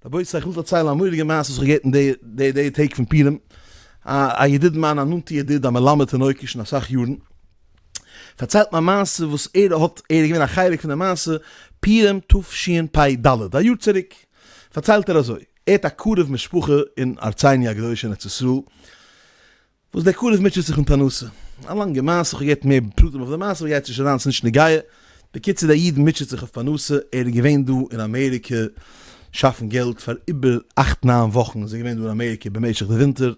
רבותי איך וויל דערציילן א מורא'דיגע מעשה וואס איך האב געהערט אין די די די טעג פון פורים, א א ידיד מיין א נאנטע ידיד א מלמד תינוקות שוין אסאך יארן, פארציילט מיר א מעשה וואס ער האט ער איז געווען א חלק פון די מעשה פורים תשפ ד, א יאר צוריק, פארציילט ער אזוי, ער האט א קרוב משפחה אין ארצינו הקדושה אין ארץ ישראל, וואס דער קרוב מוטשעט זיך מיט פרנסה. א לאנגע מעשה, כ'האב געהערט מער פרטים אויף די מעשה, אבער גייט נישט אריין, ס'נישט נוגע. בקיצור דער איד מוטשעט זיך אויף פרנסה, ער איז געווען דא אין אמעריקע שאפן געלט פאר איבער אכט ניין וואכן איז ער געווען דא אין אמעריקע במשך די ווינטער, און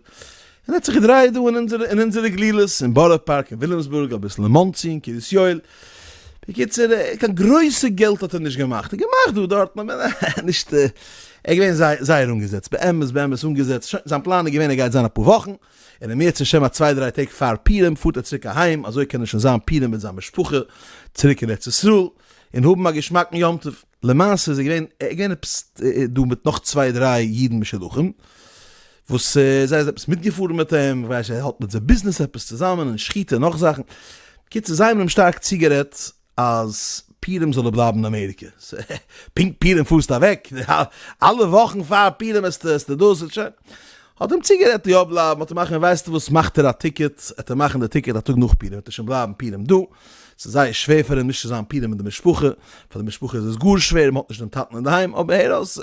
ער האט זיך געדרייעט דא אין אונזערע אין אונזערע גלילות, אין בארא פארק, אין וויליאמסבורג, אביסל אין מאנסי, אין קרית יואל. בקיצור, קיין גרויסע געלט האט ער נישט געמאכט, ער האט געמאכט דא דארטן אבער נישט, ער איז געווען זייער זייער אנגעזעצט, באמת באמת אנגעזעצט, שוין זיין פלאן איז געווען ער גייט זיין אפאר וואכן, און אם ירצה השם א צוויי דריי טעג פאר פורים פארט ער צוריק אהיים, אזוי קען ער שוין זיין פורים מיט זיין משפחה צוריק אין ארץ ישראל, און האבן א געשמאקן יום טוב. למעשה איז ער געווען, ער איז געווען עפעס דא מיט נאך צוויי דריי אידן משולחים, וואס זיי זענען עפעס מיטגעפארן מיט אים, איך ווייס נישט, ער האט מיט זיי ביזנעס עפעס צוזאמען און שחיטה און נאך זאכן, בקיצור זיי האבן אים שטארק צוגערעדט אז פורים זאל ער בלייבן אין אמעריקע, פונקט פורים פארסטו אוועק, אלע וואכן פאר פורים עסטו דאס, שוין, האט אים צוגערעדט יא בלייבן, האט ער מאכן ווייסטו וואס מאכט ער א ticket, עט ער מאכן די ticket א טאג נאך פורים, וועט ער שוין בלייבן פורים דא, ס'איז זייער שווער פאר אים נישט צו זיין פורים מיט די משפחה, פאר די משפחה איז עס גאר שווער, מ'האט נישט דעם טאטן אינדערהיים, אבער הער אויס,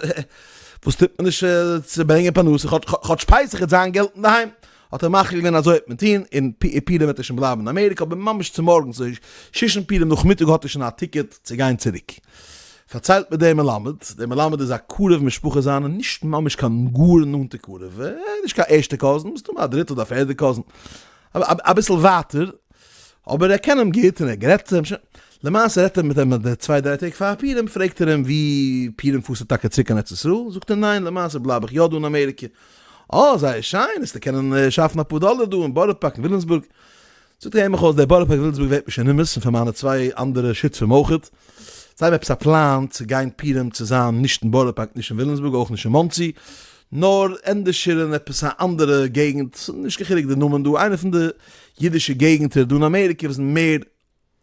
וואס טוט מען נישט צו ברענגען פרנסה, כאטש פסח וועט זיין געלט אינדערהיים, האט ער מחליט געווען אזוי וועט מען טון, און פורים וועט ער שוין בלייבן אין אמעריקע, אבער ממש צומארגנס שושן פורים נאכמיטאג האט ער שוין א ticket צו גיין צוריק. פארציילט מיר דער מלמד, דער מלמד איז א קרוב משפחה זיינע, נישט ממש קיין גאר נאנטע קרוב, נישט קיין ערשטע cousin, מסתמא א דריטע אדער א פערדע cousin, אביסל ווייטער, אבער ער קען אים גוט און ער האט גערעדט צו אים, שוין, למעשה רעדט ער מיט אים די צוויי דריי טעג פאר פורים, פרעגט ער אים ווי פורים פארסטו טאקע צוריק קיין ארץ ישראל, זאגט ער ניין למעשה בלייב איך יא דא אין אמעריקע, אה זייער שיין, וועסטו קענען שאפן אפאר דאלער דא אין בארא פארק אין וויליאמסבורג, זאגט ער הער מיך אויס, דער בארא פארק וויליאמסבורג ווערט מיר שוין נמאס און פון מיינע צוויי אנדערע שותפים אויכעט, זיי האבן עפעס א פלאן צו גיין פורים צו זיין נישט אין בארא פארק נישט אין וויליאמסבורג אויך נישט אין מאנסי, נאר ענדערשער אין עפעס א אנדערע געגנט, נישט קיין חילוק די נאמען דא, איינע פון די אידישע געגנטער דא אין אמעריקע וואס זענען מער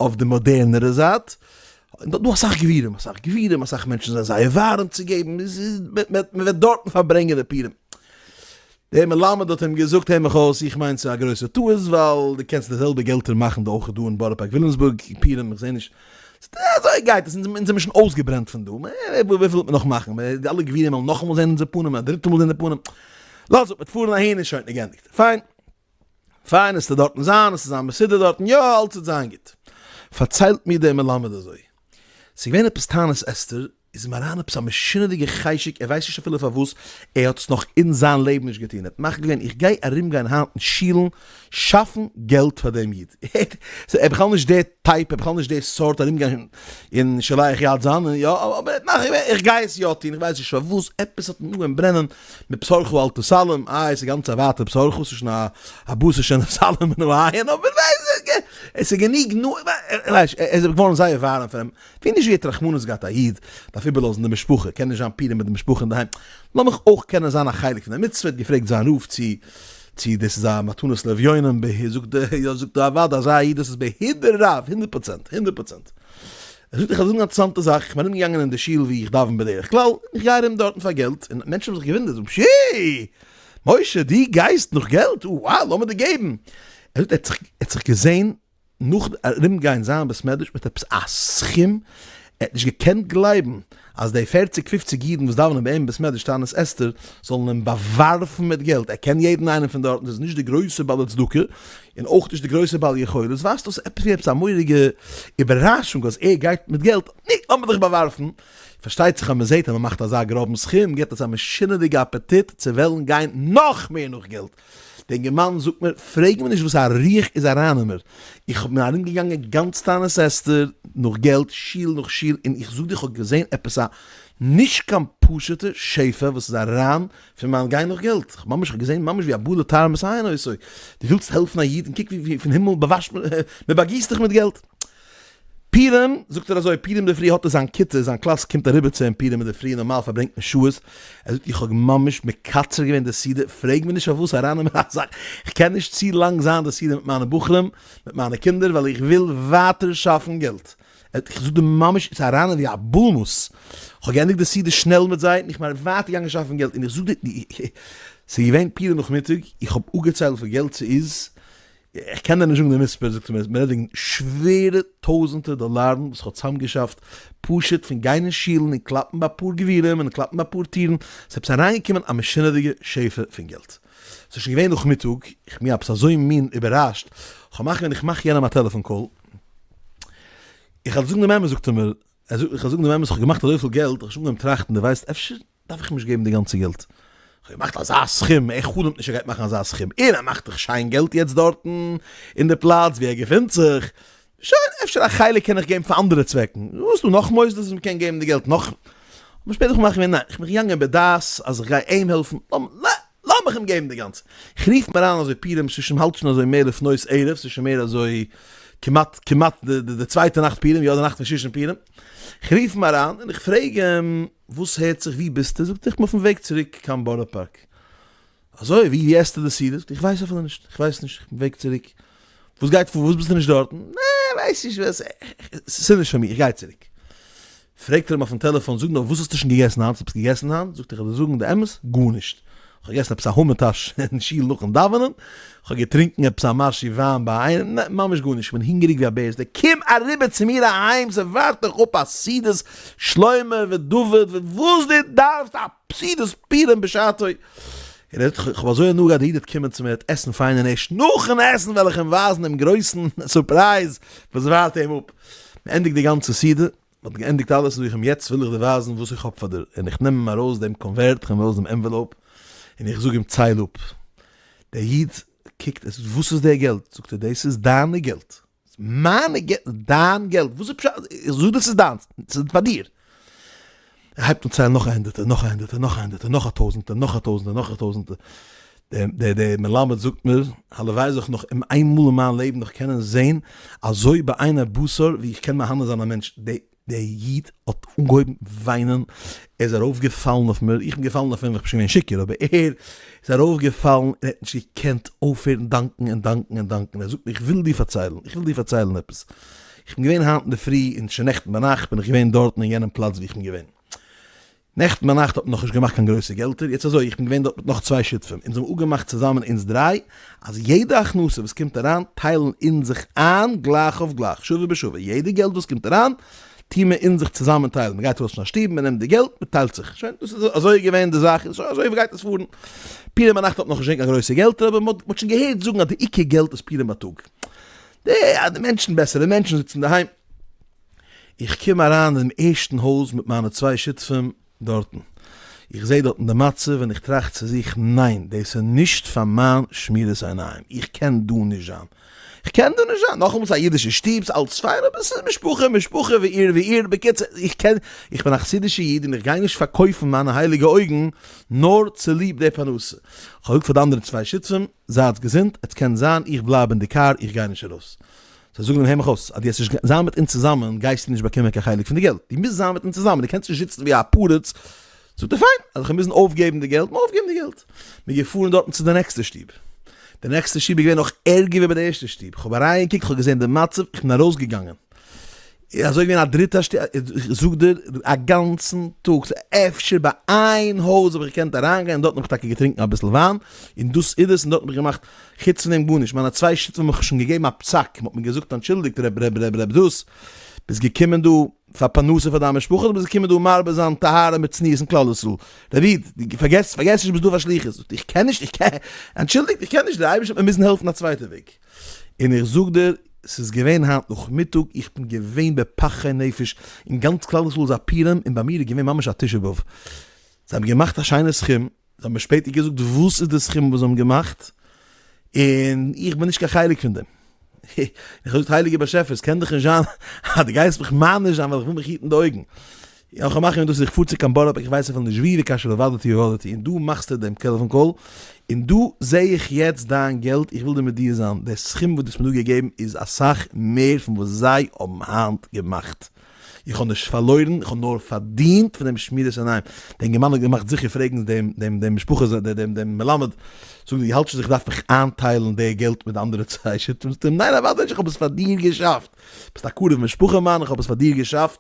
אויף די מאדערנערע זייט, און דארט דא אסאך גבירים, אסאך גבירים, אסאך מענטשן זענען זייער ווארעם צו געבן, מען וועט דארטן פארברענגען די פורים. דער מלמד האט אים געזאגט, הער מיך אויס, איך מיין ס'איז א גרויסע טעות, ווייל דו קענסט די זעלבע געלטער מאכן דא אויך דא אין בארא פארק וויליאמסבורג, פורים, איך זע נישט, אזוי גייט עס, אונז זעמיר שוין אויסגעברענט פון דא, וויפיל וועט מען נאך מאכן, די אלע גבירים וועלן נאכאמאל זען אונזער פנים, א דריטע מאל זען די פנים, לאז אפ, מ'וועט פארן אהין און שוין, געענדיגט, פיין. פיין עסטו דארטן זיין, עס איז זיין מסודר דארטן, יא אלץ וועט זיין גוט. פארציילט מיר דער מלמד אזוי, ס'איז געווען עפעס תענית אסתר, איז אים אריין עפעס א משונה'דיגע חשק, ער ווייסט נישט אפילו פארוואס, ער האט עס נאך אין זיין לעבן נישט געטון, ער האט מחליט געווען איך גיי ארום גיין היינט אין שולן שאפן געלט פאר דעם איד, ער איז בכלל נישט דער type, ער איז בכלל נישט דער סארט ארום גיין און שולח יד זיין, יא, אבער ער האט מחליט געווען איך גיי עס יא טון, איך ווייס נישט פארוואס, עפעס האט אים אנגעהויבן ברענען, מבשרך אל תתעלם, איי עס איז גאנץ א ווייטע בשרך, ס'איז שוין א א בשר שנתעלם מן העין, אבער עס איז גענוג נו, ער איז געווארן זייער ווארעם פון אים, ווי נישט ווי האט רחמנות געהאט א איד דארף איבערלאזן די משפחה, קען נישט זיין פורים מיט די משפחה אינדערהיים, לאמיך אויך קענען זיין א חלק פון די מצוה, האט געפרעגט זיין רב צו צו דאס איז א מתנות לאביונים, ב ה זאגט ער יא זאגט ער אוודאי אזא איד דאס איז בהידור רב, הונדערט פראצענט, הונדערט פראצענט. ער זאגט איך וועל זאגן א אינטערעסאנטע זאך, איך בין ארום געגאנגען אין די שול ווי איך דאווען בדרך כלל, איך גיי ארום דארטן פאר געלט, און מענטשן האבן זיך געוואונדערט, זאגן פשי! משה דו גייסט נאך געלט? וואו לאמיר דיר געבן! ער זאגט ער האט זיך געזען נאך ארום גיין זיין בית מדרש מיט עפעס א סכום, ער האט נישט געקענט גלייבן אז די פערציג פופציג אידן וואס דאווענען ביי אים אין בית מדרש תענית אסתר זאלן אים באווארפן מיט געלט, ער קען יעדן איינעם פון דארטן, דאס איז נישט די גרויסע בעלי צדקה, און אויך נישט די גרויסע בעל יכולת, ווייזט אויס עפעס ווי עפעס א מורא'דיגע איבערראשונג אז ער גייט מיט געלט, נו, לאמיר דיך באווארפן. פארשטייט זיך אז מען זעט אז מען מאכט אזא גראבן סכום, גיבט עס א משונה'דיגע אפעטיט צו וועלן גיין נאך מער נאך געלט. דער אינגערמאן זאגט מיר, פרעג מיר נישט וואס א רוח איז אריין אין מיר, איך בין ארומגעגאנגען גאנץ תענית אסתר נאך געלט, שול נאך שול, און איך זאג דיר איך האב געזען עפעס א נישט קיין פשוט'ע שפע וואס איז אריין פון מיין גיין נאך געלט, איך ממש האב געזען ממש ווי א בולע טהרה מסייעין אותו, דו ווילסט העלפן א איד און קוק ווי פון הימל באוואשט מען, מען באגיסט דיך מיט געלט. פורים, זאגט ער אזוי, פורים אינדערפרי האט ער זיין כיתה, זיין קלאס קומט אריבער צו אים פורים אינדערפרי, נארמאל פארברענגט מען שעות, ער זאגט איך האב ממש מקצר געווען די סעודה, פרעג מיר נישט פארוואס ארייננעמען א זאך, איך קען נישט צו לאנג זיין די סעודה מיט מיינע בחורים, מיט מיינע קינדער, ווייל איך וויל ווייטער שאפן געלט. איך זאג דיר ממש ס'איז אריין ווי א בולמוס, כ'האב געענדיגט די סעודה שנעל מיט זיי און איך בין ווייטער געגאנגען שאפן געלט, און איך זאג דיר ס'איז געווען פורים נאכמיטאג, איך האב אפגעציילט וויפיל געלט ס'איז, איך קען דיר נישט זאגן די מספר, זאגט ער מיר, מ'רעדט וועגן שווערע טויזענטער דאלארן וואס איך האב צוזאמגעשאפט פשוט פון גיין אין שולן און קלאפן ביי אפאר גבירים און קלאפן ביי אפאר טירן, ס'איז עפעס אריינגעקומען א משונה'דיגע שפע פון געלט. ס'איז שוין געווען נאכמיטאג, איך בין עפעס אזוי מין איבערראשט, כ'האב מאך געווען איך מאך יענעם א טעלעפאן call, איך וועל זאגן דעם אמת זאגט ער מיר, ער זאגט איך וועל זאגן דעם אמת איך האב געמאכט אזויפיל געלט, איך האב שוין אנגעהויבן טראכטן דו ווייסט אפשר דארף איך אים נישט געבן די גאנצע געלט, איך האב געמאכט אזא סכום, ער חלומ'ט נישט ער גייט מאכן אזא סכום, און ער מאכט דאך שיין געלט יעצט דארטן אין די פלאץ ווי ער געפינט זיך, שוין אפשר א חלק קען איך געבן פאר אנדערע צוועקן, ס'איז דא נאך מוסדות וואס מ'קען געבן די געלט נאך, אבער שפעטער האב איך געמאכט ניין, איך בין געגאנגען בדעת אז איך גיי אים העלפן, לאמיך אים געבן די גאנצע, איך רוף מיר אריין אזוי פורים, ס'איז שוין האלט שוין אזוי מער לפנות ערב, ס'איז שוין מער אזוי כמעט כמעט די צווייטע נאכט פורים, יא די נאכט פון שושן פורים, איך רוף אים אריין און איך פרעג אים וואס הערט זיך ווי ביסטו, זאגט ער איך בין אויפן וועג צוריק קיין בארא פארק, אזוי? ווי ווי עסטו די סעודה? זאגט ער, איך ווייס אפילו נישט, איך ווייס נישט, איך בין וועג צוריק. וואס גייט פאר? וואס ביסטו נישט דארטן? נע, ווייס נישט וואס, ס'איז נישט פאר מיר, איך גיי צוריק. פרעגט ער אים אויפן טעלעפאן, זאג נאר, וואס האסטו שוין געגעסן היינט? האסט עפעס געגעסן היינט? זאגט ער, איך וועל דיר זאגן די אמת, גארנישט. איך האב געגעסן עפעס א המן טאש אין שול נאכן דאווענען, איך האב געטרינקן עפעס א משהו וויין ביי איינעם, נע, ממש גארנישט, איך בין הונגעריג ווי א בער. זאגט ער, קום אריבער צו מיר אהיים, ס'ווארט דיך אפ א סעודת שלמה ודוד, וואס דו דארפסט, א סעודת פורים בשעתו. און ער האט, כ'האב אזוי הנאה געהאט, דער איד וועט קומען צו מיר, ער וועט עסן פיין, און ערשט נאכן עסן וועל איך אים ווייזן דעם גרויסן surprise וואס ווארט אים אפ. מען ענדיגט די גאנצע סעודה, מען האט געענדיגט אלעס, זאג איך אים, יעצט וויל איך דיר ווייזן וואס איך האב פאר דיר, און איך נעם אים ארויס דעם קאנווערט, איך נעם ארויס דעם envelope, און איך זאג אים, צייל אפ. דער איד קוקט, ער זאגט, וואס איז דער געלט? זאגט ער, דאס איז דיינע געלט. מיינע געלט? דיין געלט? וואס איז פשט? איך זאג דאס איז דיינס, ס'איז פאר דיר. ער הייבט אן ציילן נאך א הונדערטער, נאך א הונדערטער, נאך א הונדערטער, נאך א טויזענטער, נאך א טויזענטער, נאך א טויזענטער. דער דער מלמד זאגט מיר, הלוואי זאל איך נאך איינמאל אין מיין לעבן נאך קענען זען אזוי בעיני בשר ווי איך קען מהנה זיין א מענטש. דער איד האט אנגעהויבן וויינען, ער איז ארויפגעפאלן אויף מיר, איך בין געפאלן אויף אים ווייל איך בין שוין געווען שיכור, אבער ער איז ארויפגעפאלן און ער האט נישט געקענט אויפהערן דאנקן און דאנקן און דאנקן, ער זאגט מיר איך וויל דיר פארציילן, איך וויל דיר פארציילן עפעס, איך בין געווען היינט אינדערפרי און שוין נעכטן ביינאכט בין איך געווען דארטן אין יענעם פלאץ וואו איך בין געווען. נעכטן ביינאכט האט מען נאכנישט געמאכט קיין גרויסע געלטער, יעצט אזוי, איך בין געווען דארט מיט נאך צוויי שותפים, אונז האבן אפגעמאכט צוזאמען אונז דריי, אז יעדע הכנסה וואס קומט אריין טיילן אונז זיך איין גלייך אויף גלייך, שווה בשווה, יעדע געלט וואס קומט אריין טוהן מיר אונז זיך צוזאמען טיילן, מען גייט ארויס פון א שטוב, מען נעמט די געלט, מען טיילט זיך, שוין, דאס איז אזוי געווען די זאך, און אזוי גייט עס פארן. פורים ביינאכט האט מען נאכנישט געזען קיין גרויסע געלטער, אבער מען האט שוין געהערט זאגן אז די עיקר געלט איז פורים בייטאג, די מענטשן, בעסערע מענטשן זיצן אינדערהיים. איך קום אריין אינעם ערשטן הויז מיט מיינע צוויי שותפים דארטן, איך זעה דארטן די מצב און איך טראכט צו זיך, ניין, דאס איז נישט פאר מיין שמירת עיניים, איך קען דא נישט זיין, איך קען דא נישט זיין, נאכאמאל ס'איז א אידישע שטוב, ס'איז אלץ פיין, אבער ס'איז משפחה, משפחה ועיר ועיר, בקיצור, איך קען, איך בין א חסידישע איד און איך גיי נישט פארקויפן מיינע הייליגע אויגן נאר צוליב די פרנסה. כ'האב געזאגט פאר די אנדערע צוויי שותפים, זייטס געזונט, עטס קענט זיין, איך בלייב אין די קאר, איך גיי נישט ארויס. זיי זאגן אים הער מיך אויס, אז דו וועסט נישט זיין מיט אונז צוזאמען גייסטו נישט באקומען קיין חלק פון די געלט, דו מוזט זיין מיט אונז צוזאמען, דו קענסט נישט זיצן ווי א פרץ, זאגט ער פיין, אז איך וועל מוזן אויפגעבן די געלט, מיר אויפגעבן די געלט. מיר געפארן דארטן צו די נעקסטע שטוב, די נעקסטע שטוב איז געווען נאך ערגער ווי ביי די ערשטע שטוב, איך האב אריינגעקוקט, איך האב געזען די מצב, איך בין ארויסגעגאנגען, איז אזוי געווען א דריטע שטוב, איך זאג דיר א גאנצן טאג, אפשר ביי איין הויז האב איך געקענט אריינגיין, דארטן האב איך טאקע געטרינקן אביסל וויין, און דאס איז עס, און דארטן האב איך געמאכט חוץ פון דעם גארנישט, מיינע צוויי שותפים האבן מיך שוין געגעבן א פסק, מען האט מיר געזאגט אנטשולדיגט רב רב רב רב דאס, ביסט געקומען דא פאר פרנסה פאר דיין משפחה, אדער ביסט געקומען דא מרבה זיין טהרה מיט צניעות אין כלל ישראל, רבי איד, דו פארגעס פארגעס נישט ביסט דא פאר שליחות, זאגט איך קען נישט, איך קען, אנטשולדיגט איך קען נישט, דער אייבערשטער וועט מיר מוזן העלפן א צווייטע וועג. און איך זאג דיר, ס'איז געווען היינט נאכמיטאג, איך בין געווען בפחי נפש, אין גאנץ כלל ישראל איז א פורים, און ביי מיר איז געווען ממש א תשעה באב. זיי האבן געמאכט א שיינע סכום, זיי האבן מיר שפעטער געזאגט וואס איז די סכום וואס זיי האבן געמאכט, און איך בין נישט קיין חלק פון דעם. איך האב געזאגט הייליגער באשעפער, עס קען דאך נישט זיין אז דו גייסט מיך מעניש זיין ווייל איך וויל מיך היטן די אויגן. איך מאך מיר דאס איך פאר צו קיין בארא פארק איך ווייס אפילו נישט ווי וכאשר אבדתי אבדתי און דא מאכסטו דעם טעלעפאן call און דא זעה איך יעצט דיין געלט איך וויל דיר מודיע זיין דער סכום וואס דו האסט מיר דא געגעבן איז אסאך מער פון וואס זיי האבן היינט געמאכט. איך האב נישט פארלוירן, איך האב נאר פארדינט פון דעם שמירת עיניים. דער אינגערמאן האט געמאכט זיכער פרעגן דעם דעם דעם משפחה דעם דעם מלמד, זאגט דו האלטסט נישט אז איך דארף מיך איינטיילן די געלט מיט די אנדערע צוויי שותפים? זאגט ער אים, ניין אוודאי נישט, איך האב עס פאר דיר געשאפט, ביסט א קרוב משפחה מיין, איך האב עס פאר דיר געשאפט,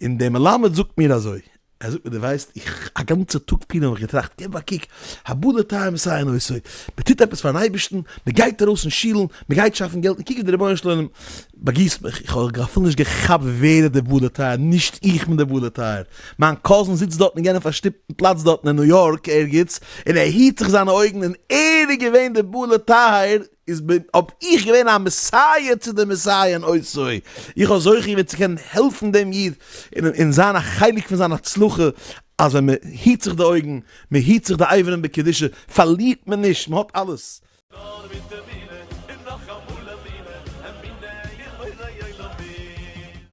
און דער מלמד זאגט מיר אזוי, ער זאגט מיר דו ווייסט איך א גאנצע טאג פורים האב איך געטראכט געב א קוק הבא לטהר מסייעין אותו, מען טוט עפעס פארן אייבערשטן, מען גייט ארויס אין שולן, מען גייט שאפן געלט און קוק ווי דער רבונו של עולם באגיסט מיך, איך האב אפילו נישט געכאפט ווער איז דער בא לטהר, נישט איך בין דער בא לטהר, מיין cousin זיצט דארטן אין יענעם פארשטופטן פלאץ דארטן אין ניו יארק ערגעץ און ער היט זיך זיינע אויגן און ער איז געווען דער בא לטהר, איז בין האב איך געווען א מסייע צו די מסייעין אותו, איך האב זוכה געווען צו קענען העלפן דעם איד און און זיין א חלק פון זיין הצלחה, אז ווען מען היט זיך די אויגן, מען היט זיך די אברים בקדושה, פארלירט מען נישט, מען האט אלעס.